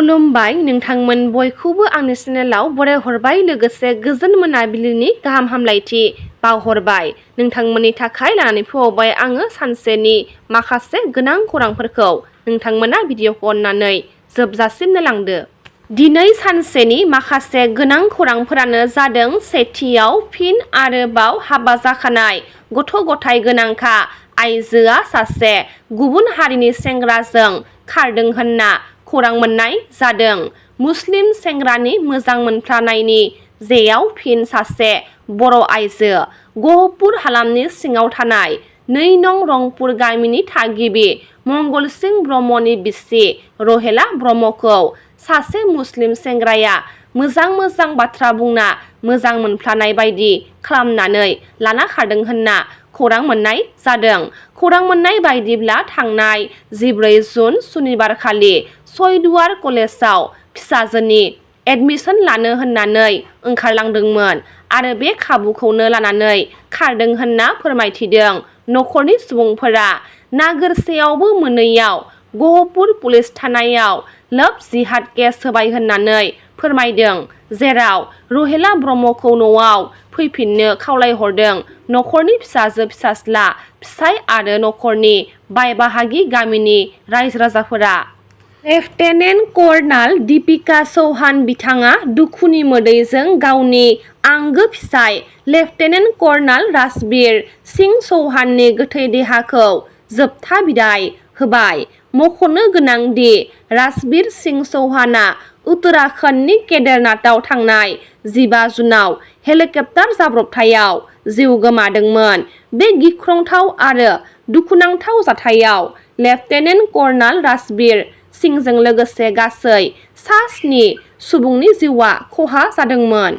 खुलुमबाय नोंथांमोन बयखौबो आंनि चेनेलाव बरायहरबाय लोगोसे गोजोन मोनाबिलिनि गाहाम हामलायथि बावहरबाय। नोंथांमोननि थाखाय लानानै फैबाय आङो सानसेनि माखासे गोनां खौरांफोरखौ। नोंथांमोना भिडिअखौ अननानै जोबजासिम नायलांदो। दिनै सानसेनि माखासे गोनां खौरांफोरानो जादों सेथियाव फिन आरोबाव हाबा जाखानाय गथ' गथाय गोनांखा आइजोआ सासे गुबुन हारिनि सेंग्राजों खारदों होनना खौरां मोननाय जादों। मुस्लिम सेंग्रानि मोजां मोनफ्लानायनि जेयाव फिन सासे बर' आइजो। गहपुर हालामनि सिङाव थानाय 2 नं रंपुर गामिनि थागिबि मंगलसिं ब्रह्मनि बिसि रहेला ब्रह्मखौ सासे मुस्लिम सेंग्राया मोजां बाथ्रा बुंना मोजां मोनफ्लानाय बायदि खालामनानै लाना खारदों होनना खौरां मोननाय जादों। खौरां मोननाय बायदिब्ला थांनाय 14 जुन सुनिबारखालि सयदुवार कलेजाव फिसाजोनि एडमिसन लानो होननानै ओंखारलांदोंमोन आरो बे खाबुखौनो लानानै खारदों होनना फोरमायथिदों नखरनि सुबुंफोरा। नागिरसेयावबो मोनैयाव गहपुर पुलिस थानायाव लाभ जिहाद केस होबाय होननानै फोरमायदों, जेराव रहेला ब्रह्मखौ न'आव फैफिननो खावलायहरदों नखरनि फिसाजो फिसाज्ला फिसाय आरो नखरनि बाय बाहागि गामिनि रायजो राजाफोरा। लेफ्टेनेन्ट कर्नेल दीपिका चौहान बिथाङा दुखुनि मोदैजों गावनि आंगो फिसाय लेफ्टेनेन्ट कर्नेल राजबीर सिं चौहाननि गोथै देहाखौ जोबथा बिदाय होबाय। मख'नो गोनांदि राजबीर सिं चौहानआ उत्तराखन्डनि केदारनाथआव थांनाय 15 जुनाव हेलिकप्टार जाब्रबथायाव जिउ गोमादोंमोन। बे गिख्रंथाव आरो दुखुनांथाव जाथायाव लेफ्टेनेन्ट कर्नेल राजबीर सिंहजों लोगोसे गासै 7 सुबुंनि जिउआ खहा जादोंमोन।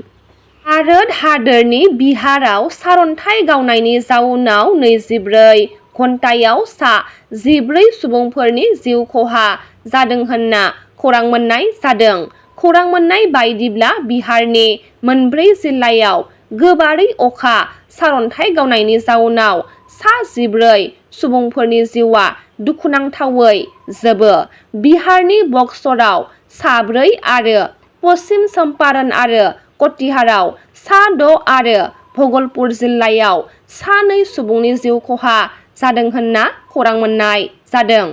भारत हादोरनि बिहाराव सारन्थाइ गावनायनि जाउनाव 24 घन्टायाव 14 सुबुंफोरनि जिउ खहा जादों होनना खौरां मोननाय जादों। खौरां मोननाय बायदिब्ला बिहारनि मोनब्रै जिल्लायाव गोबारै अखा सारन्थाइ गावनायनि जाउनाव 14 सुबुंफोरनि जिउआ दुखुनांथावै जोबो। बिहारनि बक्सराव 4 आरो पश्चिम चम्पारण आरो कटिहाराव 6 आरो भगलपुर जिल्लायाव 2 सुबुंनि जिउ खहा जादों होनना खौरां मोननाय जादों।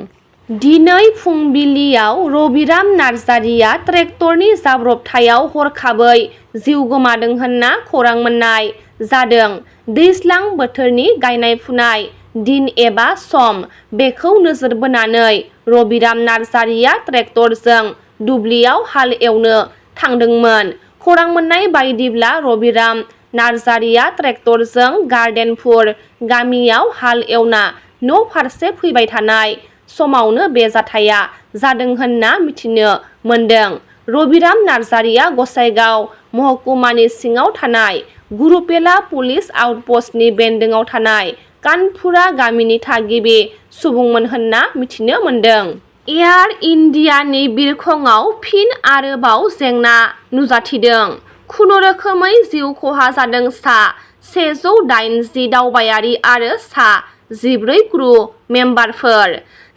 दिनै फुंबिलियाव रबिराम नार्जारिया ट्रेक्टरनि जाब्रबथायाव हरखाबै जिउ गोमादों होनना खौरां मोननाय जादों। दैज्लां बोथोरनि गायनाय फुनाय दिन एबा सम, बेखौ नोजोर बोनानै रबिराम नार्जारिया ट्रेक्टरजों दुब्लियाव हाल एवनो थांदोंमोन। खौरां मोननाय बायदिब्ला रबिराम नार्जारिया ट्रेक्टरजों गार्डेनपुर गामियाव हाल एवना न' फारसे फैबाय थानाय समावनो बे जाथाया जादों होनना मिथिनो मोनदों। रबिराम नार्जारिया गसाइगाव महकुमानि सिङाव थानाय गुरुपेला पुलिस आउटपस्टनि बेन्दोङाव थानाय कानपुरा गामिनि थागिबि सुबुंमोन होनना मिथिनो मोनदों। एयार इन्डियानि बिरखंआव फिन आरोबाव जेंना नुजाथिदों। खुनुरोखोमै जिउ खहा जादों 180 दावबायारि आरो 14 क्रू मेम्बारफोर।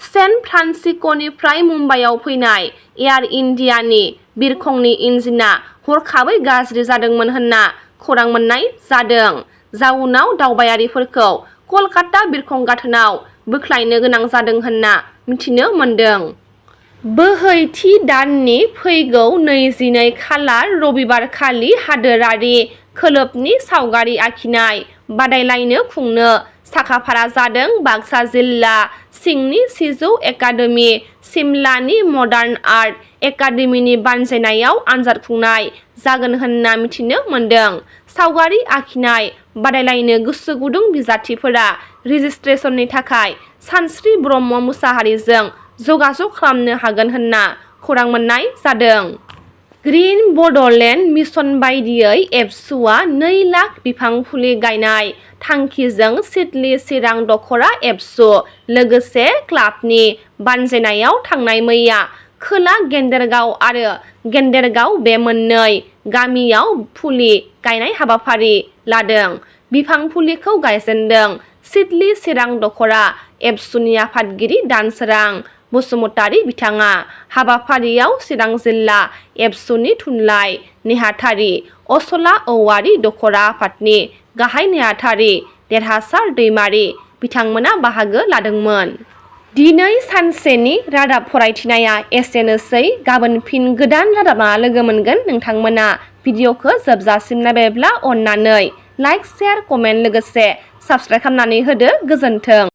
सेन फ्रान्सिस्क'निफ्राय मुम्बाइआव फैनाय एयार इन्डियानि बिरखंनि इन्जिनआ हरखाबै गाज्रि जादोंमोन होनना खौरां मोननाय जादों। जाउनाव दावबायारिफोरखौ कलकाता बिरखं गाथोनाव बोख्लायनो गोनां जादों होनना मिथिनो मोनदों। बोहैथि दाननि फैगौ 22 खालार रबिबारखालि हादोरारि खोलोबनि सावगारि आखिनाय बादायलायनो खुंनो साखाफारा जादों। बाक्सा जिल्ला सिंनि सिजौ एकाडेमि, सिमलानि मडार्न आर्ट एकाडेमिनि बानजायनायाव आनजाद खुंनाय जागोन होनना मिथिनो मोनदों। सावगारि आखिनाय बादायलायनो गोसो गुदुं बिजाथिफोरा रेजिस्ट्रेसननि थाखाय सानस्रि ब्रह्म मुसाहारिजों जगाजग खालामनो हागोन होनना खौरां मोननाय जादों। ग्रीन बड'लेण्ड मिशन बायदियै एबसुआ 2 लाख बिफां फुलि गायनाय थांखिजों सिडली चिरां दख'रा एबसु लोगोसे क्लाबनि बानजायनायाव थांनाय मैया खोला गेन्देरगाव आरो गेन्देरगाव बे मोननै गामियाव फुलि गायनाय हाबाफारि लादों। बिफां फुलिखौ गायजेनदों सिडली चिरां दख'रा एबसुनि आफादगिरि दानसोरां बसुमतारी बिथाङा। हाबाफारियाव चिरां जिल्ला एबसुनि थुनलाइ नेहाथारि असला औवारि दखरा आफादनि गाहाय नेहाथारि देरहासार दैमारि बिथांमोना बाहागो लादोंमोन। दिनै सानसेनि रादाब फरायथिनाया एसेनोसै। गाबोन फिन गोदान रादाब लाना लोगो मोनगोन। नोंथांमोना भिडिअखौ जोबजासिम नायबायब्ला अननानै लाइक, शेयार, कमेन्ट लोगोसे साबस्क्राइब खालामनानै होदो। गोजोन्थों।